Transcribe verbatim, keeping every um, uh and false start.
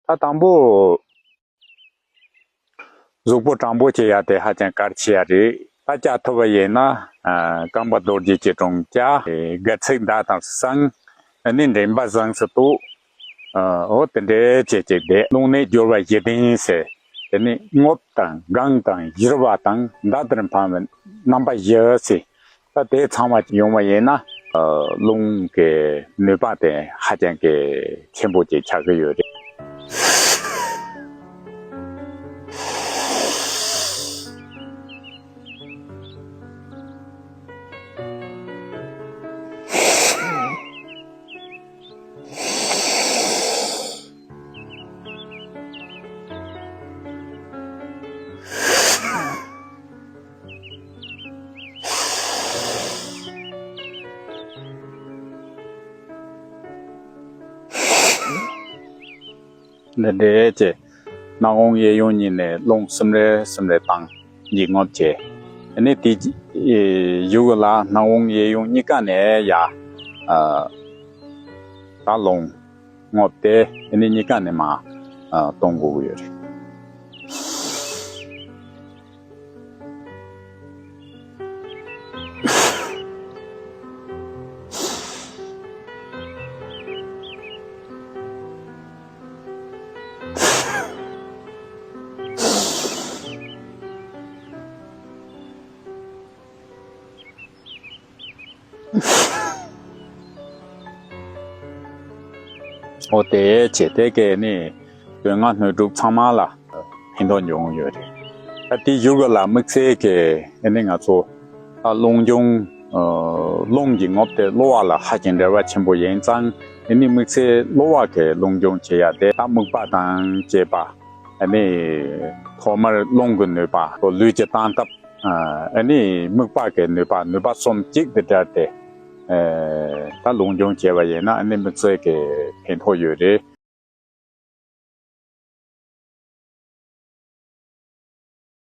ད་དང་པོ་གཟུགས་པོ་དྲང་པོ་བྱེད་ཡ་དེ་ཧ་ཅང་གལ་ཆེ་ཡ་རེད། ད་བཅའ་ཐུབ་པ་ཡིན་ན། ཨ། རྐང་པ་རྡོ་རྗེ་སྐྱིལ་ཀྲུང་བཅའ། སྒལ་ཚིགས་མདའ་དང་བསྲང་། ཨ་ནི་མགྲིན་པ་གཟེངས་སུ་གཏུགས། ཨ། འོ་དེ་འདྲའི་བྱེད་ཅིག་བསྡད། རླུང་ནད་སྦྱོར་བ་བཞི་ལྡན་ཟེར། དེ་ནི་རྔུབ་དང་དགང་དང་བཞུར་བ་དང་མདའ་ལྟར་འཕང་བའི་རྣམ་པ་བཞི་ཟེར། ད་དེ་ཚང་མ་ཡོང་བ་ཡིན་ན། ཨ། རླུང་གི་ནུས་པ་དེ་ཧ་ཅང་གི་ཆེན་པོ་ཅིག་ཆགས་ཀྱི་ཡོད་རེད། འདི་འདྲའི་ཅེ། སྣ་དབང་གཡས་གཡོན་གཉིས་ནས་རླུང་སིམ་རེ་སིམ་རེ་བཏང་། འཇིགས་རྔུབ་བྱས། ཨ་ནི་དེ་གཞུག་ལ་སྣ་དབང་གཡས་གཡོན་གཉིས་ཀ་ནས་ཡ། ཨ། ད་རླུང་རྔུབ་སྟེ་ཨ་ནི་གཉིས་ཀ་ནས་མར། ཨ། གཏོང་དགོས་ཀྱི་ཡོད་རེད། འོ་དེ་བྱས་དེ་གས་ནི་དོན་ལྔ་སྣོད་དྲུག་ཚང་མ་ལ་ཕན་ཐོགས་འབྱུང་ཡོད་རེད། ད་དེ་གཞུག་གི་ལ་དམིགས་བསལ་གྱི་ཨ་ནི་ང་ཚོ་ད་རླུང་སྦྱོང་། ཨ། རླུང་གི་རྔུབ་དེ་གློ་བ་ལ་ཧ་ཅང་འབྲེལ་བ་ཆེན་པོ་ཡིན་ཙང་། ཨ་ནི་དམིགས་བསལ་གློ་བ་གི་རླུང་སྦྱོང་བྱེད་ཡ་དེ་ད་རྨིག་པ་དང་བཅས་པ། ཨ་ནི་ཐོག་མར་རླུང་གི་ནུས་པ། ལུས་ཀྱི་བཏང་ཐབས། ཨ་ནི་རྨིག་པ་གི་ནུས་པ། ནུས་པ་གསུམ་གཅིག་ཏུ་སྦྲེལ་ཏེ། ཨ། ད་རླུང་སྦྱོང་བྱས་པ་ཡིན་ན་ཨ་ནི་དམིགས་བསལ་གྱི་ཕན་ཐོགས་ཡོད་རེད།